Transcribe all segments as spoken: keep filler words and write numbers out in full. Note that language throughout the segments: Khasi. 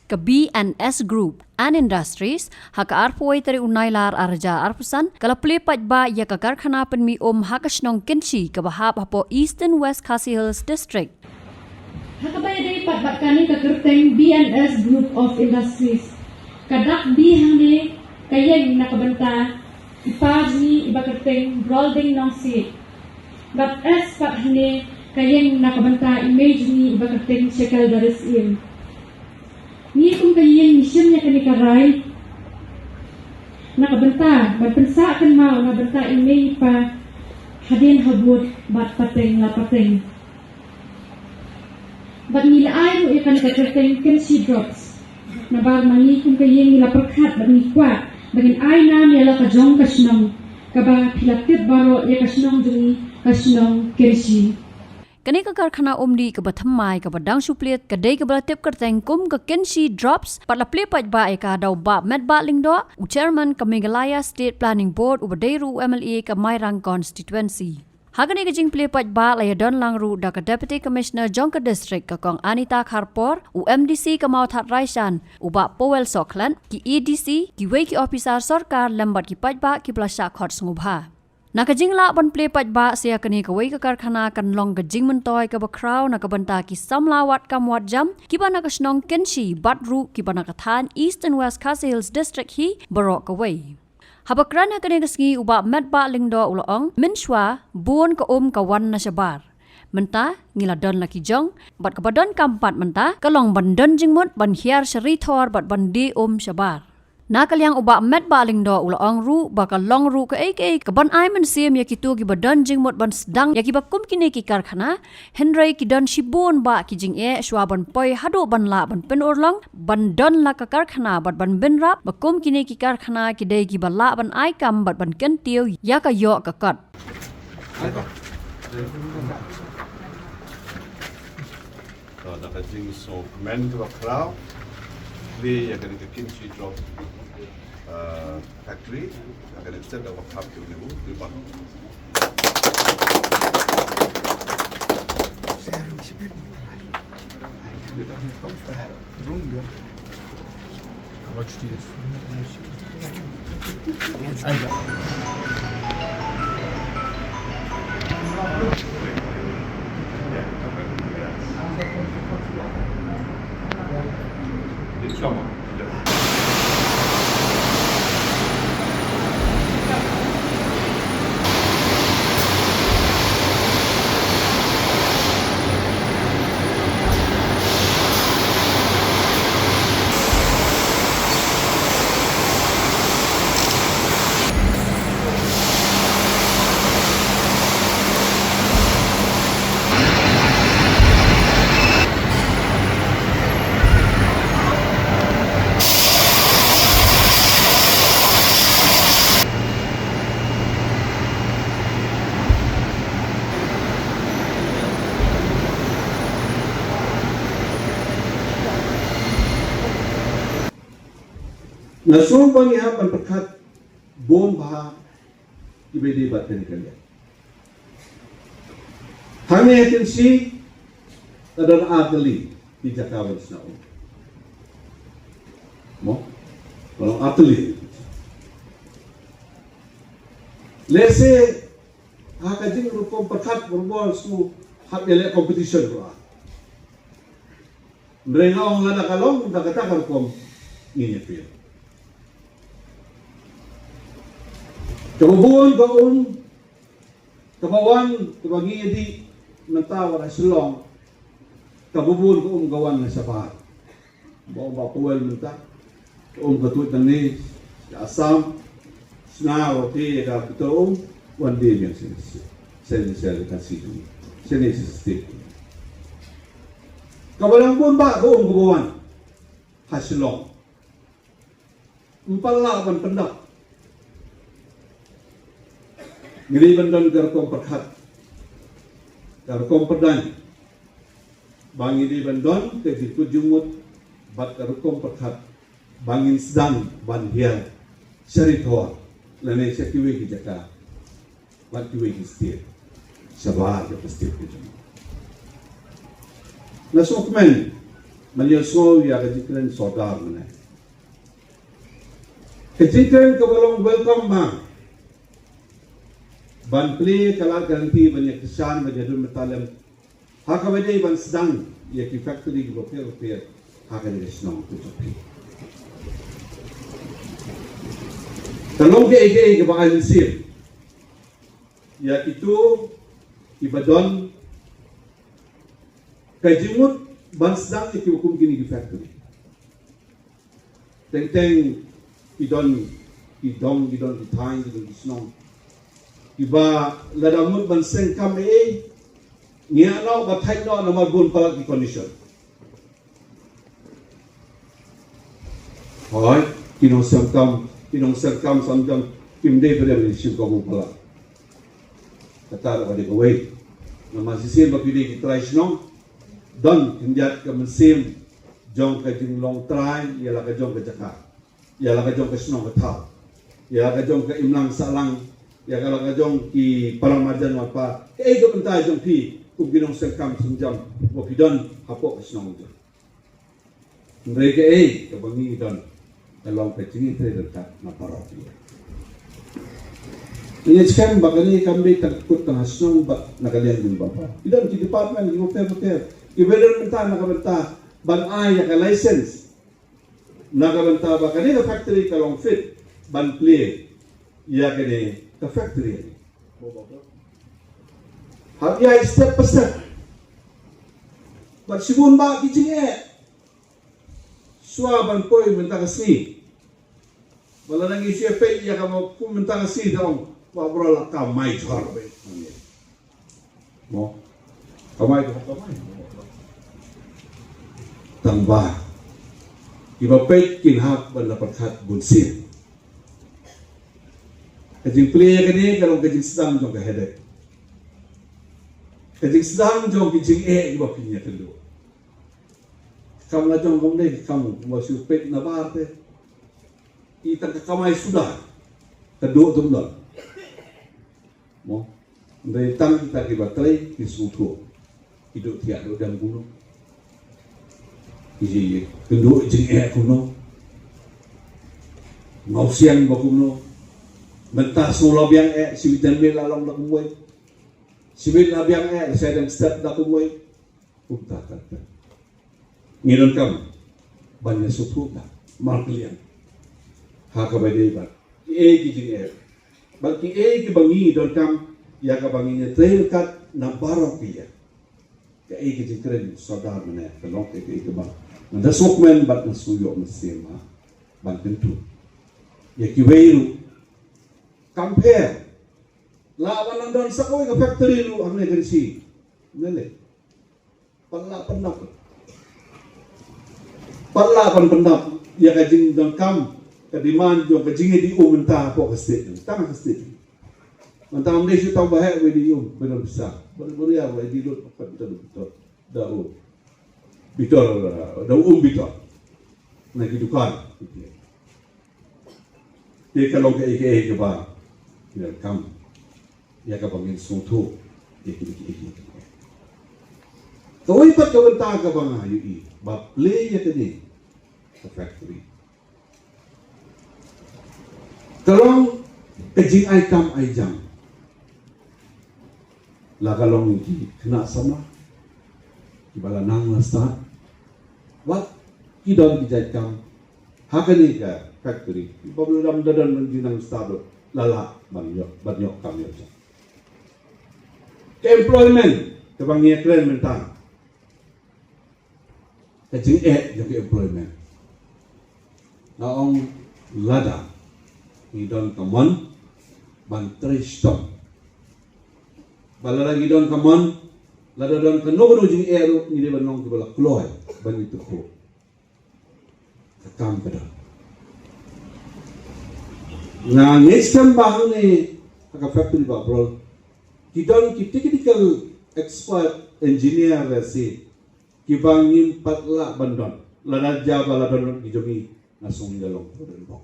Ka B and S Group and Industries, ha ka arphew tarik u Nailar arhajar arphew san, ka la plie paidbah ïa ka karkhana pynmih um ha ka shnong Kynshi kaba hap hapoh Eastern West Khasi Hills District. Ha kaba ïadei pat bad kane ka kyrteng B and S Group of Industries, ka dak B hangne ka ïeng na ka bynta i pa jong ngi iba kyrteng Brolding Nongsiej. Bad S pat hangne ka ïeng na ka bynta i mei jong ngi iba kyrteng Shekel Doris Im. Ngi kum ka ïing ngi shim ïa kane ka rai na ka bynta ban pynsah kynmaw na bynta i mei i pa hadien habud bad pateng la pateng. Bad ngi la ai ruh ïa kane ka kyrteng Kynshi Drops. Nabar ma ngi kum ka ïing ngi la pyrkhat bad ngi kwah ba ngin ai nam ïa la ka jong ka shnong kaba phi la tip baroh ïa ka shnong jong ngi, ka shnong Kynshi. Kane ka karkhana umdih kaba thymmai kaba dang shu plie ka dei kaba la tip kyrteng kum ka Kynshi Drops, bad la plie paidbah ïa ka da u Bah Metbah Lyngdoh, u Chairman ka Meghalaya State Planning Board, uba dei ruh u M L A ka Mairang Constituency. Ha kane ka jingplie paidbah la ïadon lang ruh da ka Deputy Commissioner jong ka district ka Kong Anita Kharpor, u M D C ka Mawthadraishan, u Bah Powell Sohkhlet, ki A D C, kiwei ki ophisar sorkar lem bad ki paidbah kiba la shah khot sngewbha. Na ka jinglah ban plie paidbah sa ïa kane kawei ka karkhana kan long ka jingmyntoi kaba khraw na ka bynta ki samla wad kam wad jam kiba na ka shnong Kynshi bad ruh kiba na ka thaiñ Eastern West Khasi Hills District hi baroh kawei. Haba kren ha kane ka sngi u Bah Metbah Lyngdoh u la ong, mynshuwa bun ka um ka wan na shabar. Mynta ngi la don la ki jong, bad kaba donkam pat mynta ka long ban don jingmut ban hiar sha ri thor bad ban die um shabar. Na ka liang u Bah Metbah Lyngdoh u la ong ruh ba ka long ruh kaei kaei kaban ai mynsiem ïa kito kiba don jingmut ban sdang ïa kiba kum kine ki karkhana, hynrei ki don shibun bah ki jingeh shuwa ban poi haduh ban lah ban pynurlong ban don la ka karkhana bad ban bynrap ba kum kine ki karkhana ki dei kiba lah ban ai kam bad ban kyntiew ïa ka ïoh ka kot. To, da ka jingsngewkmen kaba khraw, plie ïa kane ka Kynshi Drop, uh, Factory, ïa kane ka set kaba khraw ki une u, ki ba. Nga sngew ba ngi hap ban pyrkhat bun bha kiba ïadei bad kane ka liang. Hangne ha Kynshi ka don artylli ki jaka ban shna um. Mo? Ka long artylli. Lehse ha ka jingrukom pyrkhat, rukom shu hap ïaleh competition ruh. Hynrei nga ong lada ka long da kata ka rukom ngin ïa fail. Kaba bun ka um kaba wan kaba ngi ïa dih mynta wat ha Shillong, kaba bun ka um ka wan na shabar. Ba ong Bah Powell mynta, ka um ka tuid nangne sha Assam, shna ruh te ïa ka pyntur um, wan die biang shane sha, shane sha ka state. Shane sha state. Kaba dang bun bah ka um kaba wan ha Shillong. Ym pat lah ban pyndap. Ngi dei ban don ka rukom pyrkhat, ka rukom pyrdan, ba ngi dei ban don ka jingkut jingmut bad ka rukom pyrkhat ba ngin sdang ban hiar sha ri thor lane sha kiwei ki jaka. Bad kiwei ki state shabar ka state ka jong ngi. Nga sngewkmen Ngan ïa sngew ïa ka jingkren sordar mynne. Ka jingkren kaba long welcome ma ban plie ka lad ka lynti ban ïa kyrshan ban ïa don bynta lem. Ha kaba dei ban sdang ïa ki factory kiba pher bapher ha kane ka shnong ka jong phi. Ka long kaei kaei kaba ai mynsiem ïa kito kiba don ka jingmut ban sdang ïa kiba kum kine ki factory. Teng teng ki don ki dong, ki don ki thaiñ, ki don ki shnong kiba lada mut ban seng kam ei, ngi ïa noh ba thait noh namar bun palat ki condition. Hooid, ki nongsiam kam, ki nongsiam kam sam jam, kim dei ba dei ban ïa shim kam u palat. Kata ruh ka dei kawei. Namar shisien ba phi dei ki trai shnong, don khyndiat ka mynsiem jong ka jinglong trai ïa la ka jong ka jaka, ïa la ka jong ka shnong ka thaw, ïa la ka jong ka imlang sahlang, ïa la ka jong ki para marjan marpa. Kaei ka bynta jong phi kum ki nongsiam kam seng jam ba phi don hapoh ka shnong jong. Hynrei kaei kaba ngi don ka long ka jingïatrei ryngkat na baroh ki. Ngi skhem ba kane kam dei tang kut tang ha shnong bad na ka liang jong baroh. Ki don ki department kiba pher bapher kiba don bynta na ka bynta ban ai ïa ka license na ka bynta ba kane ka factory ka long fit ban plie ïa kane ka factory. Hap ïa step by step. Bad shibun ba ki jingeh shuwa ban poi mynta ka sngi. Ba lada ngi shu peit ïa kaba kum mynta ka sngi da ong ba baroh la kamai jhur beit. Mo. Kamai jhur, kamai. Tang ba kiba peit kin hap ban da pyrkhat bun sien. Ka jingplie kane ka long ka jingsdang jong ka headache. Ka jingsdang jong ki jingeh kiba phin ïakynduh. Kam la jong kam dei kam ba shu peit na bar te. I tang ka kamai suda ka duh tum don. Mo. Dei tang kita kiba trei ki sngewthuh. Ki duh thiah duh dem kumno. Ki kynduh jingeh kumno. Ngau siang ba kumno. Mynta sngew la biang eh, shibit janmiet la long da kumwei. Shibit la biang eh, la shai dem step da kumwei. Kumta kata. Ngi donkam ban ïa sngewthuh markylliang ha kaba dei bad kiei ki jingeh bad kiei kiba ngi donkam ïa kaba ngin ïatrei ryngkat na baroh ki liang. Kaei ka jingkren sordar mynne ka long kaei kaba nga da sngewkmen bad nga sngewïoh mynsiem ha ban kyntu ïa kiwei ruh. Kam pher lah ban nang don sa kawei ka factory ruh hangne ka ri shi. Nale. Pat lah pyndap. Pat lah ban pyndap ïa ka jingdonkam, ka demand jong ka jingïadei um mynta hapoh ka state. Tang ka state. Mynta ym dei shu tang ba heh ba dei um, ba don pisa. Ba don, ba don ïa ba dei lut, pat bitor, bitor. Da u bitor, da u um bitor na ki dukan. Te ka long kaei kaei kaba ngi donkam ïa kaba ngin sngewthuh ïa kine kiei kiei. Kawei pat ka bynta kaba nga ïohi ba plie ïa kane ka factory ka long ka jingai kam ai jam. La ka long ki khynnah samla kiba la nang la stad, wat ki don ki jait kam ha kane ka factory, kiba la dang da don ki nang stad ruh la lah ban ïoh, ban ïoh kam ïoh jam. Ka employment kaba ngi ïakren mynta, ka jingeh jong ka employment. Nga ong lada ngi don ka mon ban trei shitom, ba lada ngi don ka mon, lada don kano kano jingeh ruh ngi dei ban long kiba la kloi ban ïathuh. Ka kam ka don. Nga ngeit skhem ba hangne ha ka factory Bah Prol ki don ki technical expert, engineer, lehse kiba ngim pat lah ban don. Lada jia ba la don ki jong ngi, nga sngew ïa long ba don bok.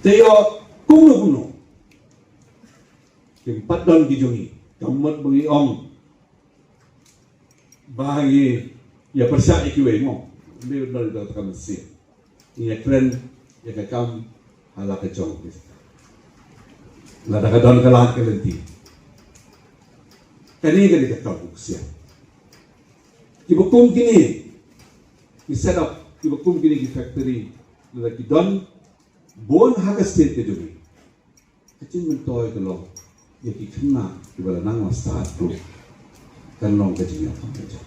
Te ïoh kumno kumno kim pat don ki jong ngi. Ka mut ba ngi ong Ba ngi ïa pyrshah ïa kiwei mo. Mbe ba don ka kam sih. Ngi ïa kren ïa ka kam ha la ka jong. Lada ka don ka lad ka lynti. Kane kane ka kam u ksiang. Kiba kum kine ki set up, kiba kum kine ki factory, lada ki don bun ha ka state ka jong ngi. Ka jingmyntoi ka long ïa ki khynnah kiba la nang la stad ruh kan long ka jingïakhun ka jong.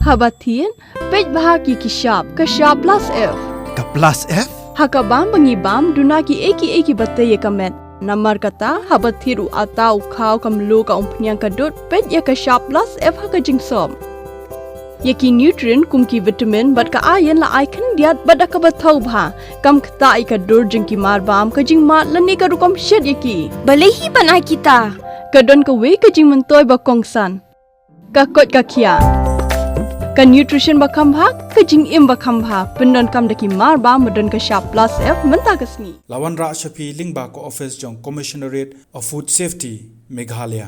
Haba thied, peit bha ki ki shap, ka shap plus F. Ka plus F? Ha ka bam ba ngi bam, duna ki ei ki ei kiba tei ïa ka met. Namar kata, haba thied u ata, u khaw, ka mluh, ka umphniang, ka dud, peit ïa ka shap plus F ha ka jingsop. Ïa ki nutrient kum ki vitamin bad ka iron la ai khyndiat bad da kaba thaw bha. Kam ktah ïa ka dur jong ki mar bam, ka jingmad lane ka rukom shet ïa ki. Balei hi ban ai kita? Ka don kawei ka jingmyntoi ba kongsan. Ka koit ka khiah. Ka nutrition ba kham bha, ka jingim ba kham bha. Pyndonkam da ki mar bam ba don ka shap plus F mynta ka sngi. La wanrah sha phi lyngba ka office jong Commissionerate of Food Safety, Meghalaya.